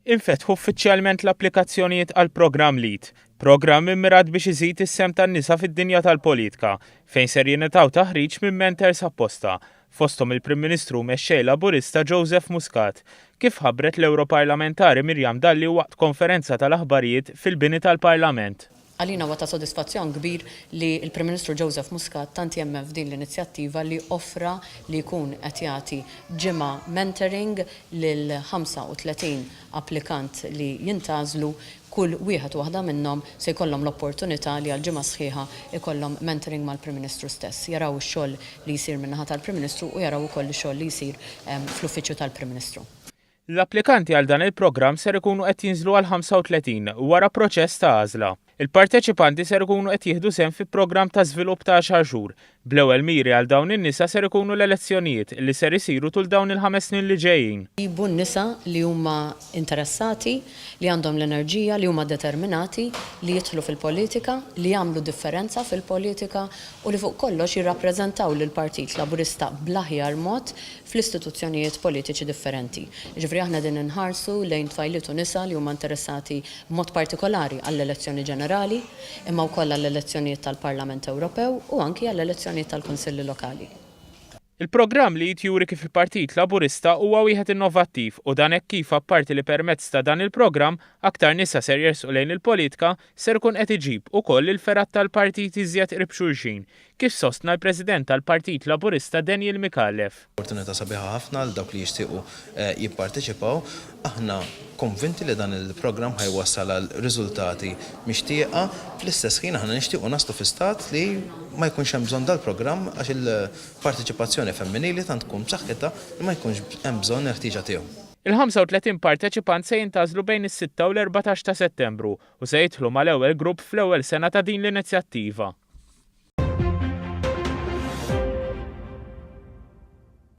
Infetħu uffiċjalment l-applikazzjonijiet għall-programm LEAD, programm immirat biex iżid is-sehem tan-nisa fid-dinja tal-politika, fejn ser jingħataw taħriġ minn mentors apposta, fosthom il-Prim Ministru u Mexxej Laburista Joseph Muscat, kif ħabbret l-Ewroparlamentari Miriam Dalli waqt konferenza tal-aħbarijiet fil-bini tal-Parlament. Għalina huwa ta' sodisfazzjon kbir li l-Prim Ministru Joseph Muscat tant jemmen f'din l-inizjattiva li offra li jkun qed jagħti ġimgħa mentoring lil 35 applikant li jintgħażlu. Kull wieħed u waħda minnhom se jkollhom l-opportunità li għal ġimgħa sħiħa jkollhom mentoring mal-Prim Ministru stess. Jaraw ix-xogħol li jsir min-naħa tal-Prim Ministru u jaraw ukoll ix-xogħol li jsir fl-Uffiċċju tal-Prim Ministru. L-applikanti għal dan il-programm ser ikunu qed jinżlu għal 35 wara proċess ta' għażla. Il-parteċipanti ser ikunu qed jieħdu sehem fi programm ta' żvilupp ta' għaxar xhur, bl-ewwel miri għal dawn in-nisa ser ikunu l-elezzjonijiet li ser isiru tul dawn il-ħames snin li ġejjin. Jġibu n-nisa li huma interessati, li għandhom l-enerġija, li huma determinati li jidħlu fil-politika, li jagħmlu differenza fil-politika u li fuq kollox jirrappreżentaw lill-Partit Laburista bl-aħjar mod fl-istituzzjonijiet politiċi differenti. Jiġifieri aħna qegħdin inħarsu lejn tfajliet u nisa li huma interessati b'mod partikolari għall-elezzjoni ġenerali, imma wkoll għall-elezzjonijiet tal-Parlament Ewropew u anki għall-elezzjonijiet tal-Kunsilli Lokali. Il-programm LEAD juri kif il-Partit Laburista huwa wieħed innovattiv u dan hekk kif apparti li permezz ta' dan il-programm aktar nisa ser jersqu lejn il-politika ser ikun qed iġib ukoll il-fergħat tal-partit iżjed qrib xulxin kif sostna l-President tal-Partit Laburista Daniel Micallef. Opportunità sabiħa ħafna għal dawk li jixtiequ jipparteċipaw. Aħna konvinti li dan il-programm ħa jwassal għal riżultati mixtieqa. Fl-istess ħin aħna nixtiequ naslu fi stat li ma jkunx hemm bżonn dal-programm għax il-parteċipazzjoni femminili tant tkun b'saħħitha li ma jkunx hemm bżonn il-ħtieġa tiegħu. Il-35 parteċipant se jintgħażlu bejn is-sitta u l-14 ta' Settembru u se jidħlu mal-ewwel grupp fl-ewwel sena ta' din l-inizjattiva.